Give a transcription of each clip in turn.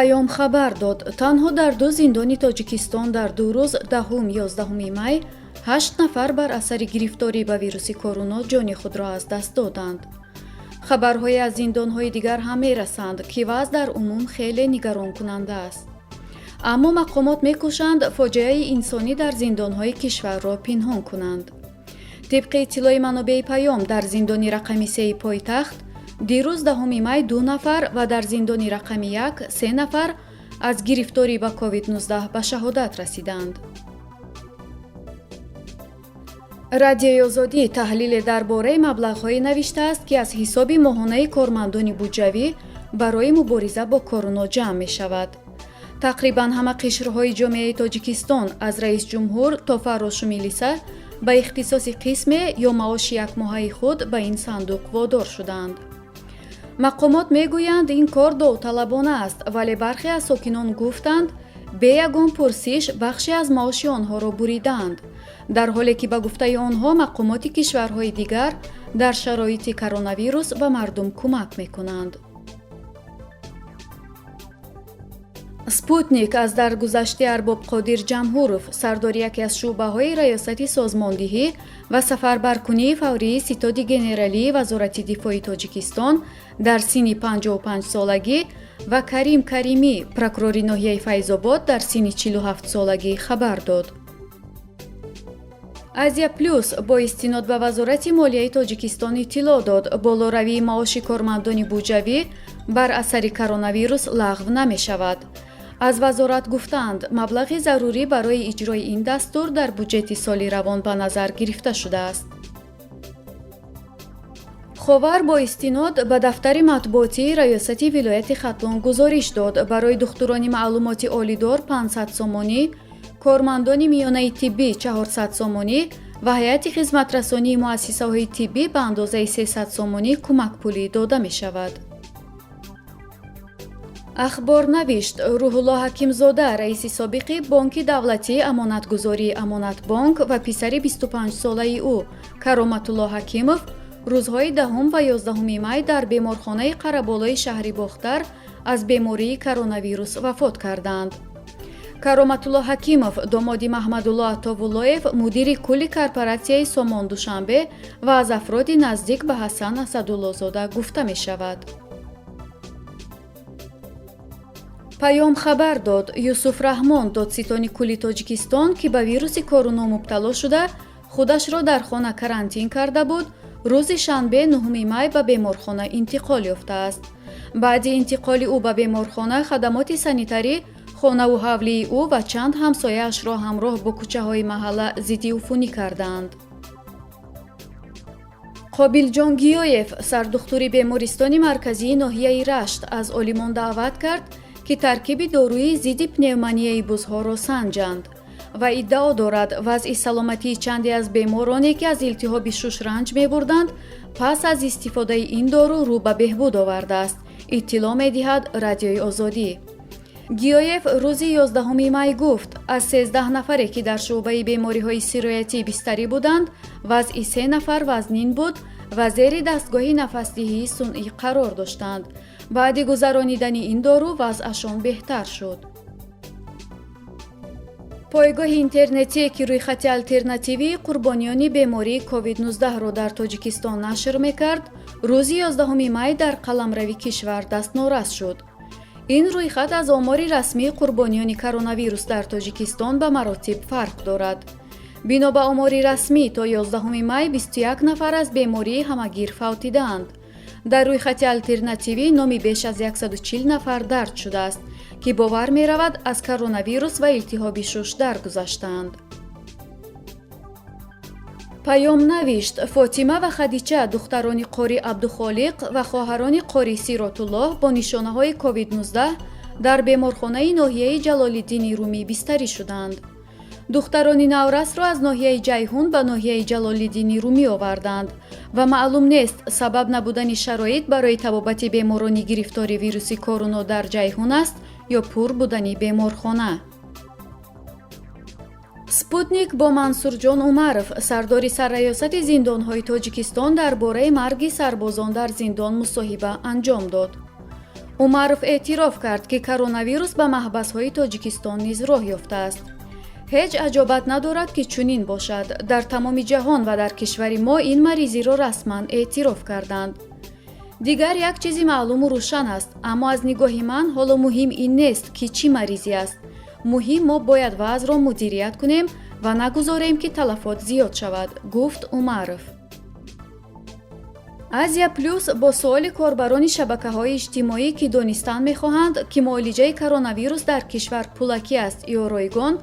Паём хабар дод: танҳо дар ду зиндони Тоҷикистон дар 2 рӯз, 10-11 май, ҳашт нафар бар асари гирифторӣ ба вируси коруно ҷони худро аз даст доданд. Хабарҳое аз зиндонҳои дигар ҳам мерасанд, ки вазъ дар умум хеле нигаронкунанда аст, аммо мақомот мекӯшанд фоҷиаи инсонӣ дар зиндонҳои кишварро пинҳон кунанд. Тибқи иттилои манобеи Паём, дар зиндони рақами сеи пойтахт дирӯз, 10 май, ду нафар ва дар зиндони рақами як се нафар аз гирифторӣ ба COVID-19 ба шаҳодат расиданд. Радиои Озодӣ таҳлиле дар бораи маблағҳое навиштааст, ки аз ҳисоби моҳонаи кормандони буҷавӣ барои мубориза бо коруно ҷамъ мешавад. Тақрибан ҳама қишрҳои ҷомеаи Тоҷикистон, аз раисҷумҳур то фаррошу милиса, ба ихтисоси қисме ё маоши якмоҳаи худ ба ин сандуқ водор шуданд. Мақомот мегӯянд, ин кор довталабона аст, вале бархе аз сокинон гуфтанд, бе ягон пурсиш бахше аз маоши онҳоро буридаанд, дар ҳоле ки, ба гуфтаи онҳо, мақомоти кишварҳои дигар дар шароити коронавирус ба мардум кӯмак мекунанд. Спутник аз даргузашти Арбобқодир Ҷамҳуров, сардори яке аз шӯъбаҳои Раёсати созмондиҳӣ ва сафарбаркунии фаврии Ситоди генералии Вазорати дифои Тоҷикистон дар синни 55 солагӣ ва Карим Каримӣ, прокурори ноҳияи Файзобод дар синни 47 солагӣ хабар дод. Азия Плюс бо истинод ба Вазорати молияи Тоҷикистон иттилоъ дод: болоравии маоши кормандони буҷавӣ бар асари коронавирус лағв намешавад. Аз вазорат гуфтаанд, маблағи зарурӣ барои иҷрои ин дастур дар буҷети соли равон ба назар гирифта шудааст. Ховар бо истинод ба дафтари матбуотии Раёсати вилояти Хатлон гузориш дод: барои духтурони маълумоти олидор 500 сомонӣ, кормандони миёнаи тиббӣ 400 сомонӣ ва ҳайати хизматрасонии муассисаҳои тиббӣ ба андозаи 300 сомонӣ кӯмакпулӣ дода мешавад. Ахбор навишт: Рӯҳулло Ҳакимзода, раиси собиқи Бонки давлатии амонатгузории Амонатбонк, ва писари 25-солаи ӯ Кароматулло Ҳакимов рӯзҳои 10 ва 11 май дар беморхонаи Қараболои шаҳри Бохтар аз бемории коронавирус вафот карданд. Кароматулло Ҳакимов домоди Маҳмадулло Атовуллоев, мудири кулли корпоратсияи Сомон Душанбе, ва аз афроди наздик ба Ҳасан Асадуллозода гуфта мешавад. Паём хабар дод: Юсуф Раҳмон, додситони кулли Тоҷикистон, ки ба вируси коруно мубтало шуда, худашро дар хона карантин карда буд, рӯзи шанбе, 9 май ба беморхона интиқол ёфтааст. Баъди интиқоли ӯ ба беморхона хадамоти санитарӣ хонаву ҳавлии ӯ ва чанд ҳамсояашро ҳамроҳ бо кӯчаҳои маҳалла зиддиуфунӣ кардаанд. Қобилҷон Гиёев, сардухтури бемористони марказии ноҳияи Рашт, аз олимон даъват кард, ки таркиби доруи зидди пневмонияи бузҳоро санҷанд ва иддао дорад, вазъи саломатии чанде аз бемороне, ки аз илтиҳоби шуш ранҷ мебурданд, пас аз истифодаи ин дору рӯ ба беҳбуд овардааст, иттилоъ медиҳад Радиои Озодӣ. Гиёев рӯзи 11 май гуфт, аз 13 нафаре, ки дар шӯъбаи бемориҳои сироятӣ бистарӣ буданд, вазъи се нафар вазнин буд ва зери дастгоҳи нафасдиҳии сунъӣ қарор доштанд. Баъди гузаронидани ин дору вазъашон беҳтар шуд. Пойгоҳи интернетие, ки рӯйхати алтернативии қурбониёни бемории COVID-19-ро дар Тоҷикистон нашр мекард, рӯзи 11 май дар қаламрави кишвар дастнорас шуд. Ин рӯйхат аз омори расмии қурбониёни коронавирус дар Тоҷикистон ба маротиб фарқ дорад. Бино ба омори расмӣ, то 11 май 21 нафар аз бемории ҳамагир фавтидаанд. Дар рӯйхати алтернативӣ номи беш аз 140 нафар дарҷ шудааст, ки бовар меравад, аз коронавирус ва илтиҳоби шуш даргузаштаанд. Паём навишт: Фотима ва Хадича, духтарони қори Абдухолиқ ва хоҳарони қори Сиротуллоҳ, бо нишонаҳои COVID-19 дар беморхонаи ноҳияи Ҷалолиддини Румӣ бистарӣ шуданд. Духтарони наврасро аз ноҳияи Ҷайҳун ба ноҳияи Ҷалолиддини Румӣ оварданд ва маълум нест, сабаб набудани шароит барои табобати беморони гирифтори вируси коруно дар Ҷайҳун аст ё пур будани беморхона. Спутник бо Мансурҷон Умаров, сардори Сарраёсати зиндонҳои Тоҷикистон, дар бораи марги сарбозон дар зиндон мусоҳиба анҷом дод. Умаров эътироф кард, ки коронавирус ба маҳбасҳои Тоҷикистон низ роҳ ёфтааст. Ҳеҷ аҷобат надорад, ки чунин бошад. Дар тамоми ҷаҳон ва дар кишвари мо ин маризиро расман эътироф карданд. Дигар як чизи маълуму рӯшан аст, аммо аз нигоҳи ман ҳоло муҳим ин нест, ки чӣ маризӣ аст. Муҳим, мо бояд вазъро мудирият кунем ва нагузорем, ки талафот зиёд шавад, гуфт Умаров. Азия Плюс бо суоли корбарони шабакаҳои иҷтимоӣ, ки донистан мехоҳанд, ки муолиҷаи коронавирус дар кишвар пулакӣ аст ё ройгон,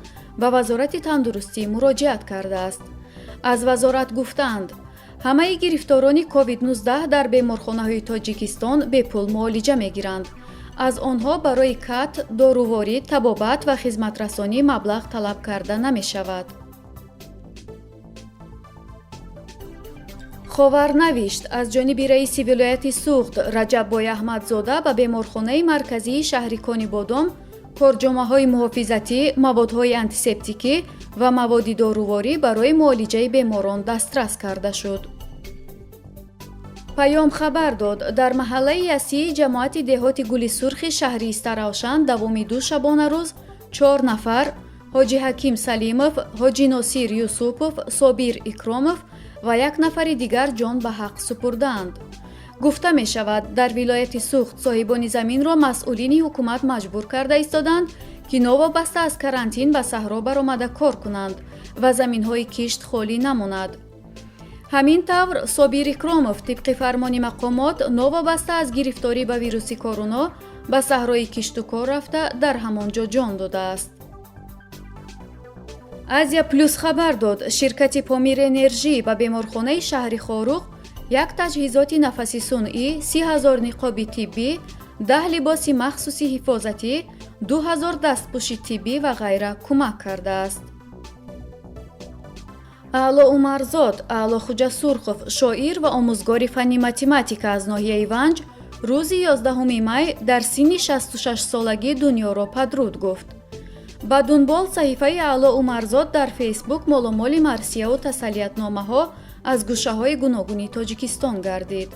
ба Вазорати тандурустӣ муроҷиат кардааст. Аз вазорат гуфтаанд, ҳамаи гирифторони COVID-19 дар беморхонаҳои Тоҷикистон бепул муолиҷа мегиранд. Аз онҳо барои кат, доруворӣ, табобат ва хизматрасонӣ маблағ талаб карда намешавад. Ховар навишт, аз ҷониби раиси вилояти Суғд Раҷаббой Аҳмадзода ба беморхонаи марказии шаҳри Конибодом корҷомаҳои муҳофизатӣ, маводҳои антисептикӣ ва маводи доруворӣ барои муолиҷаи беморон дастрас карда шуд. Паём хабар дод, дар маҳаллаи Ясии ҷамоати деҳоти Гули Сурхи шаҳри Истаравшан давоми 2 шабонарӯз чор нафар: Ҳоҷи Ҳаким Салимов, Ҳоҷи Носир Юсупов, Собир Икромов ва як нафари дигар ҷон ба ҳақ супурдаанд. Гуфта мешавад, дар вилояти Суғд соҳибони заминро масъулини ҳукумат маҷбур карда истоданд, ки новобаста аз карантин ба саҳро баромада кор кунанд ва заминҳои кишт холӣ намонад. Ҳамин тавр, Собир Икромов тибқи фармони мақомот новобаста аз гирифторӣ ба вируси коруно ба саҳрои киштукор рафта, дар ҳамон ҷо ҷон додааст. Азия Плюс хабар дод, ширкати Помир Энержӣ ба беморхонаи шаҳри Хоруғ як таҷҳизоти нафаси сунъӣ, 30 000 ниқоби тиббӣ, 10 либоси махсуси ҳифозатӣ, 2000 дастпӯши тиббӣ ва ғайра кӯмак кардааст. Аъло Умарзод, Аъло Хуҷасурхов, шоир ва омӯзгори фанни математика аз ноҳияи Ванҷ, рӯзи 11 май дар синни 66-солагӣ дунёро падруд гуфт. Ба дунбол саҳифаи Аъло Умарзод дар Фейсбук моломоли марсияву тасаллиятномаҳо аз гӯшаҳои гуногуни Тоҷикистон гардид.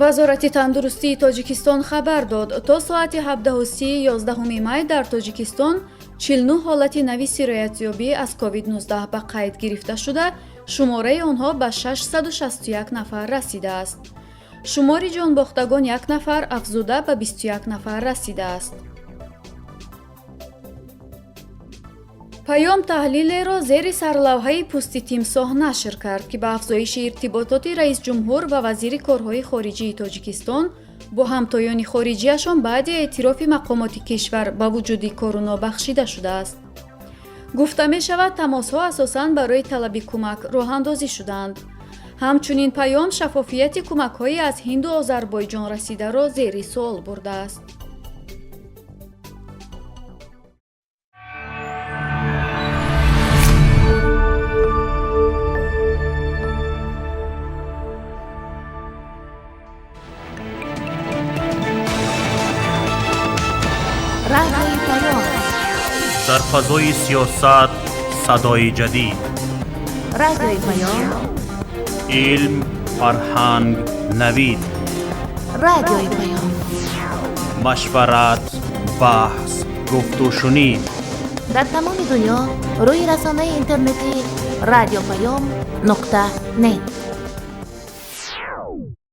Вазорати тандурустии Тоҷикистон хабар дод, то соати 17:30 11 май дар Тоҷикистон 49 ҳолати нави сироятёбӣ аз COVID-19 ба қайд гирифта шуда, шумораи онҳо ба 661 нафар расидааст. Шумори ҷонбохтагон як нафар афзуда ба 21 нафар расидааст. Паём таҳлилеро зери сарлавҳаи пӯсти тимсоҳ нашр кард, ки ба афзоиши иртибототи раисҷумҳур ва вазири корҳои хориҷии Тоҷикистон бо ҳамтоёни хориҷиашон баъди эътирофи мақомоти кишвар ба вуҷуди коруно бахшида шудааст. Гуфта мешавад, тамосҳо асосан барои талаби кӯмак роҳандозӣ шуданд. Ҳамчунин паём шаффофияти кӯмакҳои аз Ҳинду Озарбойҷон расидаро зери суол бурдааст. Радиои Паём. Дар фазои сиёсат садои ҷадид. Радиои Паём. Илм, фарҳанг, навид. Радиои Паём. Машварат, баҳс, гуфтушунид. Дар тамоми дунё рӯи расонаи интернетӣ радиопаём нуқта нет.